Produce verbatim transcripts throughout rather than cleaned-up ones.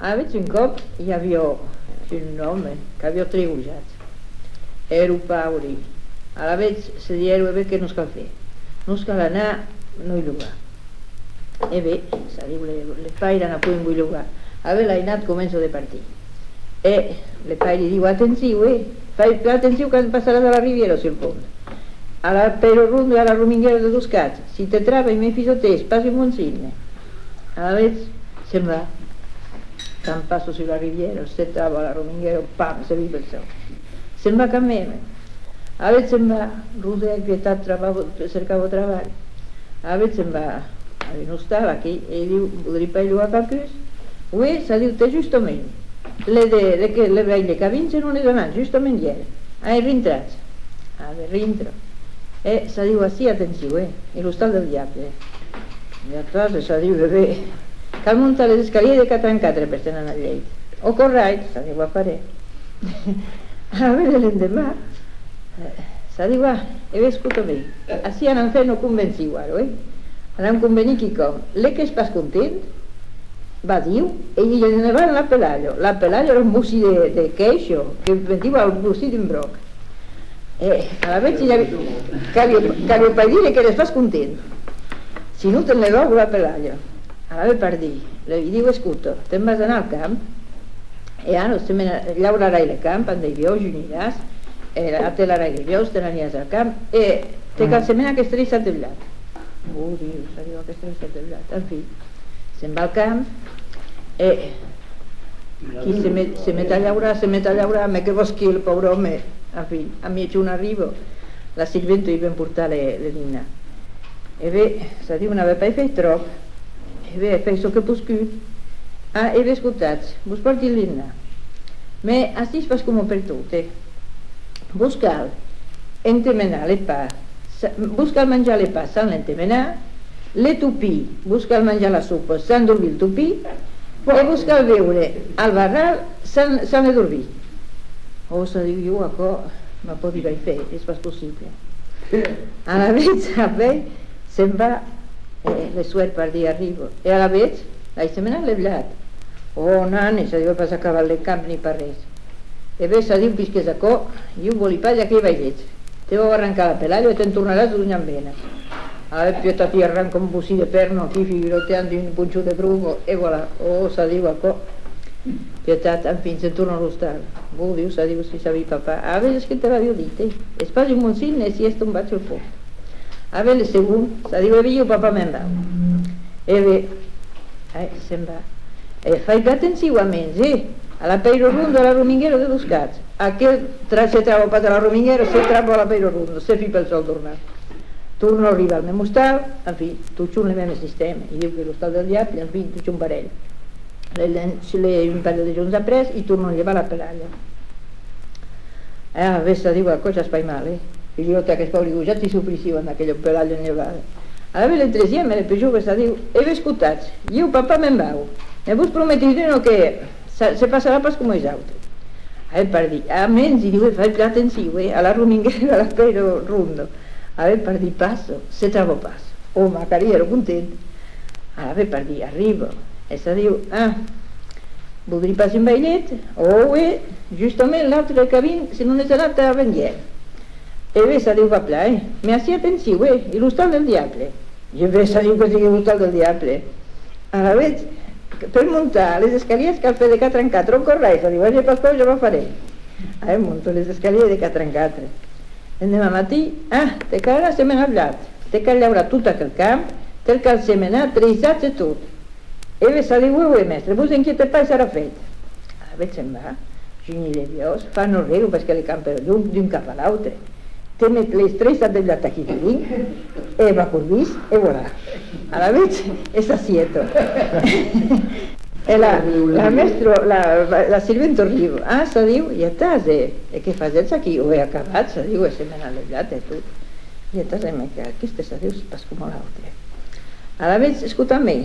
Alavetz un còp i aviá un òme qu'aviá tres gojats. Èra paure. Alavetz se diguèron: «E ben, que nos cal fèr? Nos cal anar noi logar.» E ben, çò diu, le, le paire: «Anatz, pòt vos logar.» Alavetz l'ainat comença de partir. E le paire diu: «Atenciu, eh! Fai plan atenciu quand passaràs a la ribièra sul pont. A la pèira ronda, a la rominguèra de dos cats. Si te trapan, me fis o tè, es pas un bon signe.» Alavetz se'n va. Quand passa sus la ribièra, se trapa a la rominguèra, pam, se vira pel sòl. Se'n va quand mème. Alavetz se'n va, rotèc, Pietat, trapava, cercava trabalh. Alavetz se'n va a un ostal aquí e diu: «Voldrí pas logar qualqu'us?» «Oui», çò diu, «tè, justament. Le de, le que, le veire le cabin, se non es anat justament ièr. Ai, rintratz.» Alavetz rintra. E çò diu: «Ací, atenciu, eh, es l'ostal del diable.» E atòs, çò diu: «E ben, cal montar les escalièrs de quatre en quatre per se n'anar al lèit.» «Au corrai», çò diu, «o farè.» Alavetz le lendeman, eh, çò diu: «Ah, e ben, escota-me, ací anam fèr una convencion ara, eh? Anam convenir quicòm. Le qu'es pas content, va, diu, e i lhevem la pelalha.» La pelalha èra un bocin de, de quèisha que metiá al bocin d'un bròc. E alavetz i avi-, caliá, caliá pas dire qu'èras pas content. Sinon te lhevavan la pelalha. Alavetz pardí, le, i diu: «Escota, te'n vas anar al camp, e ara semena-, laurarai le camp amb de buòus, juniràs, e l'autre laurarai de buòus, te n'aniràs al camp, e te cal semenar aqueles tres sacs de blat.» «Ò, diu, çò diu, aqueles tres sacs de blat.» Enfin, se'n va al camp, e qui se met, se met a laurar, se met a laurar, mès que vòs que le paure òme, enfin, a miègjorn arriba, la sirventa i ven portar le, le dinnar. E ben, çò diu, n'avè pas fach tròp. E ben, ai fach çò que ai poscut. Ah, e ben, escotatz, vos pòrti le dinnar. Mès ací es pas coma pertot, eh? Vos cal entemenar le pan, sa-, vos cal manjar le pan sans l'entemenar, le topin, vos cal manjar la sopa sans dorbir le topin, e vos cal beure al barral sans, sans le dorbir. Ò, çò diu, ieu aquò me pòdi pas fèr, es pas possible. Alavetz, après, se'n va, e le soèr pardí arriba, e alavetz, ai semenat le blat. Ò, nane, çò diu, ai pas acabat le camp ni pas res. E ben, çò diu, puisqu'es aquò, ieu vòli pas ja que i vages. Te vau arrancar la pelalha e te'n tornaràs d'ont venes. Alavetz Pietat i arranca un bocin de pèrno aquí, figura-te, amb un ponchon de bruga, e voilà. Ò, çò diu, aquò. Pietat, enfin, se'n torna a l'ostal. Bon Diu, çò diu, si sabi papa. Alavetz es que te l'aviá dit, eh? Es pas un bon signe si es tombat sul pont. Alavetz le segond, çò diu, e ben, ieu papa me'n vau. E ben, ai, se'n va. E fai pas atenciu a mens, eh? A la pèira ronda, a la rominguèra de dos cats. Aquel tra-, se trapa pas a la rominguèra, se trapa a la pèira ronda, se fis pel sòl tornar. Torna arribar al mème ostal, enfin, totjorn le mème sistèma. I diu qu'es l'ostal del diable, enfin, totjorn parelh. Le, le, le, un parelh de jorns après, i tornan levar la pelalha. Ah, ben, çò diu, aquò ja es pas mal, eh? Figura-te, aqueles paures gojats i sofrissián amb aquela pelalha levada. Alavetz le tresième, le pus jove, çò diu: «E ben, escotatz, ieu papa me'n vau. Ne vos prometi d'una que se, se passarà pas coma es autres.» Alavetz pardí, a mens, i diu, e fai plan atenciu, eh, a la rominguèra, a la pèira ronda. Alavetz pardí passa, se trapa pas. Ò, macarí, èra content. Alavetz pardí arriba, e çò diu: «Ah, voldrí pas un vailet?» «Ò, oui, justament, l'autre cabin, se non es anat avant-ièr.» «E ben, çò diu, va plan, eh? Mès ací, atenciu, eh, es l'ostal del diable.» «E ben, çò diu, que sigue l'ostal del diable.» Alavetz, per montar les escalièrs cal fèr de quatre en quatre. «Au corrai», çò diu, «vage pas paur, ja va farè.» Alavetz monta les escalièrs de quatre en quatre. L'endeman matin, ah, te cal anar semenar blat, te cal laurar tot aquel camp, te'l cal semenar, tres sacs e tot. E ben, çò diu, oui, oui, mèstre, vos inquietetz pas, serà fèit. Alavetz se'n va, junhir le buòus, fa un arrèlo, perque le camp èra long d'un cap a l'autre. Te met les tres sacs de blat aquí dedins, e va corbís, e voilà. Alavetz, e s'assieta. E la, la mèstra, la, la sirventa arriba. Ah, çò diu, i a tase, e que fasètz aquí? Ò, ai acabat, çò diu, e semenat le blat e tot. I a tase, mès que aqueste, çò diu, es pas coma l'autre. Alavetz, escota-me,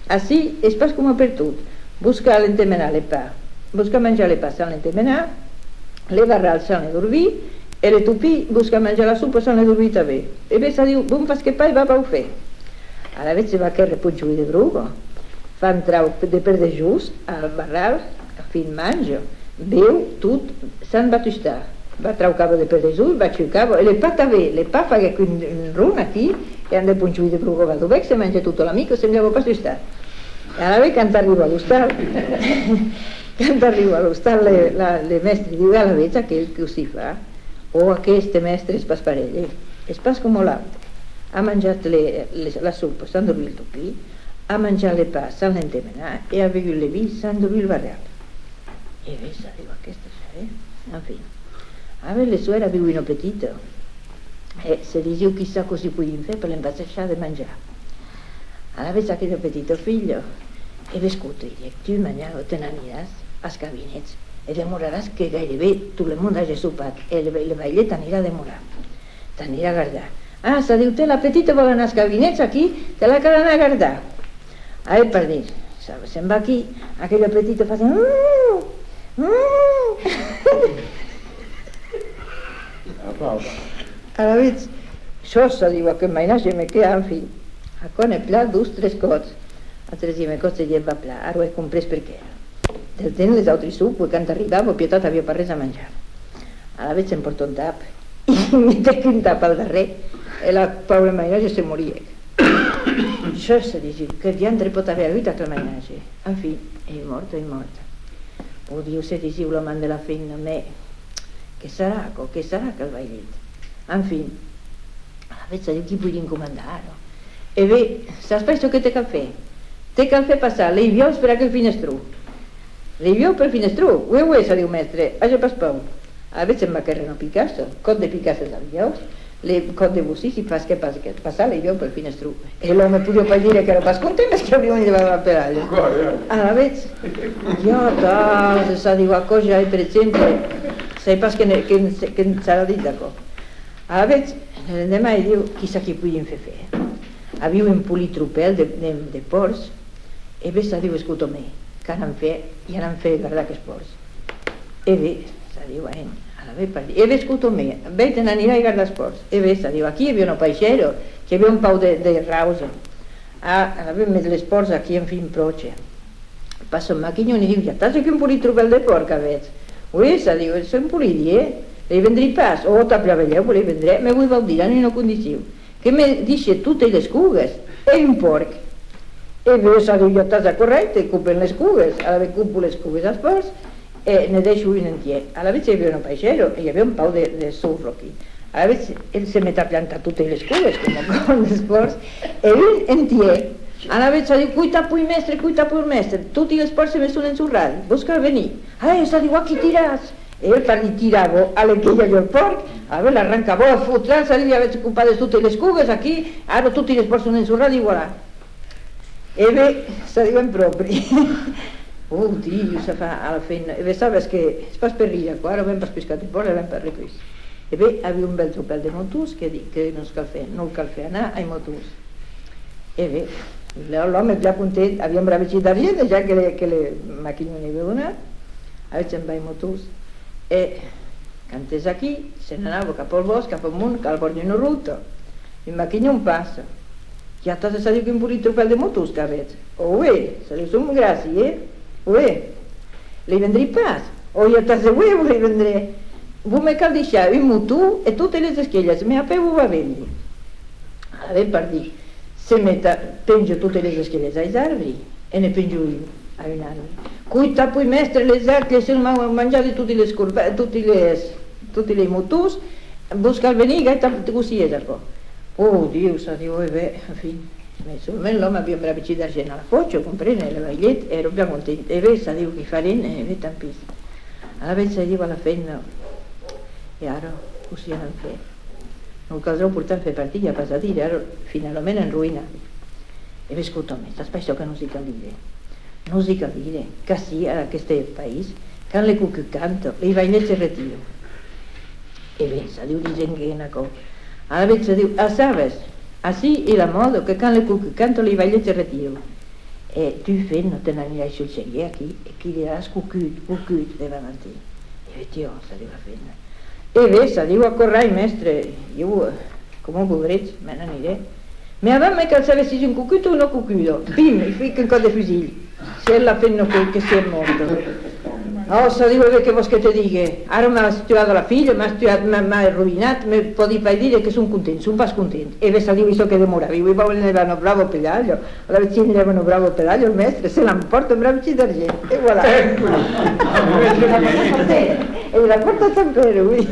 ací es pas coma pertot. Vos cal entemenar le pan, vos cal manjar le pan sans l'entemenar, le barral sans le dorbir, e le topin, vos cal manjar la sopa sans le dorbir tanben. E ben, çò diu, bon, pas que pas, va, vau fèr. Alavetz se va quèrre ponchoi de bruga, Van trauc de per dejós al barral, enfin, manja, beu, tot, se'n va tustar. Va trauc cava de per dejós, va cuir cava, e le pan tanben, le pan faguèc un, un rond aquí, e ande ponchoi de brogo va dovèc, se mangèc tota la mica, semblava pas tustat. E alavetz, quand arriba a l'ostal, quand arriba a l'ostal, le, la, le mèstre diu: «E alavetz aquel, cossí fa?» «Ò, aqueste, mèstre, es pas parelh, eh? Es pas coma l'autre. A manjat le, le, la sopa sens dormir le topin, a manjat le pan sens l'entemenar e a begut le vin sens dormir le barral.» E ben, ça diu, aqueste, ça, eh? Enfin. Alavetz, le soèr aviu una petita. E se disiu: «Qui sap cossí poiriam fèr per l'empachar de manjar?» Alavetz aquela petita filha: «E ben, escota», diguèc, «tu, manhà, te n'aniràs als cabinets e demoraràs que gaireben tot le monde age sopat e le, le bailèt t'anirà demorar. T'anirà gardar.» «Ah», ça diu, «tè, la petita vòl anar als cabinets aquí, te la cal anar gardar.» Ai, pardí, ça, se'n va aquí, aquela petita fa: «Mm, mm.» Alavetz, «Çò, ça diu, aquel mainatge me qué, enfin.» Aquò ne plan dos, tres còps. Al tresième còp se diguèc: «Va plan, ara ai comprés perqué.» Del temps, les autris sopes, quand arribava, pietat aviá pas res a manjar. Alavetz se'n portèc un tap, i metèc un tap al darrèr, e la paure mainatge se morièc. «Çò, ça disiu, que diantre pòt aver agut aquel mainatge? Enfin, ei mòrta, ei mòrta.» «Ò Diu», se disiu l'òme de la femna, «mès que sarà aquò, que sarà aquel bailèt?» Enfin, alavetz, ça diu: «Qui poiriam comandar ara?» «E ben, sas pas çò que te cal fèr? Te cal fèr passar lei viòus per aquel finestron.» «Lei viòus pel finestron?» «Oè, oè», ça diu, «mèstre, age pas paur.» Alavetz se'n va quèrre una picassa, còp de picassas als viòus, le còp de bocin, i fasquèc pas, passar lei viòus pel finestron. E l'òme podiá pas dire qu'èra pas content, mès qu'aviá un de la pelada. Alavetz, «Iata, ça diu, aquò ja, per exemple, sai pas que ne, que, que ne sarà dit d'aquò.» Alavetz, le lendeman, i diu: «Qui sap qui poiriam fèr fèr?» Aviu un polit tropèl de, de, de pòrcs. «E ben», ça diu, «escota-me, qu'anam fèr, i anam fèr gardar aqueles pòrcs.» «E ben», ça diu, «eh, alavetz, pardí, e ben, escota-me, ben, te n'anirai gardar es pòrcs.» «E ben», ça diu, «aquí i aviá una paishèra, qu'i aviá un pauc de, de rausa.» «Ah, alavetz, met les pòrcs aquí, enfin, pròche.» Passa un maquinhon e diu: «Iata, qu'un polit tropèl de pòrcs avètz.» «Oè», ça diu, «son polidi, eh? Lei vendrì pas.» «Ò, tant plan, benlèu, lei vendrè, mès vos vau dire, en una condicion, que me deishe totei les cogues e un pòrc.» «E ben», ça diu, «iata, aquò rèite, copem les cogues.» Alavetz copa les cogues als pòrcs e ne deisha un entièr. Alavetz i aviá una paishèra e i aviá un pauc de, de sofre aquí. Alavetz el se met a plantar totei les cogues, coma aquò, les pòrcs, e un entièr. Alavetz ça diu: «Quò es tà pui, mèstre, quò es tà pui, mèstre, toti les pòrcs se me son ensorradi, vos cal venir.» «Ai», ça diu, «aquí tiratz.» E el, pardí, tirava a le que i aviá el pòrc, alavetz l'arrancava, e fotral, ça diu, i avètz copat totei les cogues aquí, ara toti les pòrcs son ensorradi, e voilà. E ben, ça diu, en pròpri. «Ò Diu», ça fa a la femna, «e ben, sabes que es pas per rire, aquò, ara avèm pas pescat de pòrc, avèm pas res pus.» E ben, aviá un bèl tropèl de motons, que di-, que nos cal fèr, nos cal fèr anar ai motons. E ben, l'ò-, l'òme plan content, aviá un brave chic d'argent, dejà que le, que le maquinhon li aviá donat, alavetz se'n va ai motons. E quand es aquí, se n'anava cap al bòsc, cap amont, al bòrd d'una rota. Un maquinhon passa. «Iata, ça diu, qu'un polit tropèl de motons qu'avètz.» «Oè», ça diu, «son grassi, eh? Oè.» «Lei vendrì pas.» «Ò, iata, oè, vos lei vendrè. Vos me cal deishar un moton e totei les esquelhas, mès apèi vos va vendre.» Alavetz, pardí, se met a, penja totei les esquelhas als arbri e ne penja un a un arbre. «Quò es tà pui, mèstre, les atles se son ma-, manjadi toti les corbe-, toti les, toti les motons, vos cal venir gaitar cossí es aquò.» «Ò Diu», ça diu, «e ben, enfin.» Mès solament l'òme aviá un brave chic d'argent a la pòcha, comprene, le vailet, èra plan content. «E ben», ça diu, «qu'i farem, e ben, tant pis.» Alavetz ça diu a la femna: «E ara, cossí anam fèr? Nos caldrà portar fèr partir, i a pas a dire, ara, finalament en roïna.» «E ben, escota-me, sas pas çò que nos i cal dire? Nos i cal dire qu'ací, a aqueste país, quand le cucut canta, lei vailets se retiran.» «E ben», ça diu, «disem-ne aquò.» Alavetz ça diu: «Ah, sabes, ací es la mòda que quand le cucut canta, lei vailets se retiran. E tu, femna, te n'aniràs sul cerièr aquí e cridaràs: cucut, cucut, deman matin.» «E ben, tiò», ça diu la femna. «E ben», ça diu, «aquò rai, mèstre, ieu, eh, coma voldretz, me n'anirè.» Mès avant, me cal saber s'es un cocut o una cocuda. Pim, i fica un còp de fusilh. Se es la femna que, que siá mòrta. Oh, çò, diu, e ben, que vòs que te digue? Ara m'as tuat la filha, m'as tuat, m'as, m'as arroïnat, me pòdi pas dire que son content, son pas content. E ben, çò, diu, çò que demora, diu, i vau levar una brava pedalha. Alavetz i lèva una brava pedalha, lo mèstre se l'empòrta un brave chic d'argent. E voilà. E la pòrta a Sant Pèire, oui.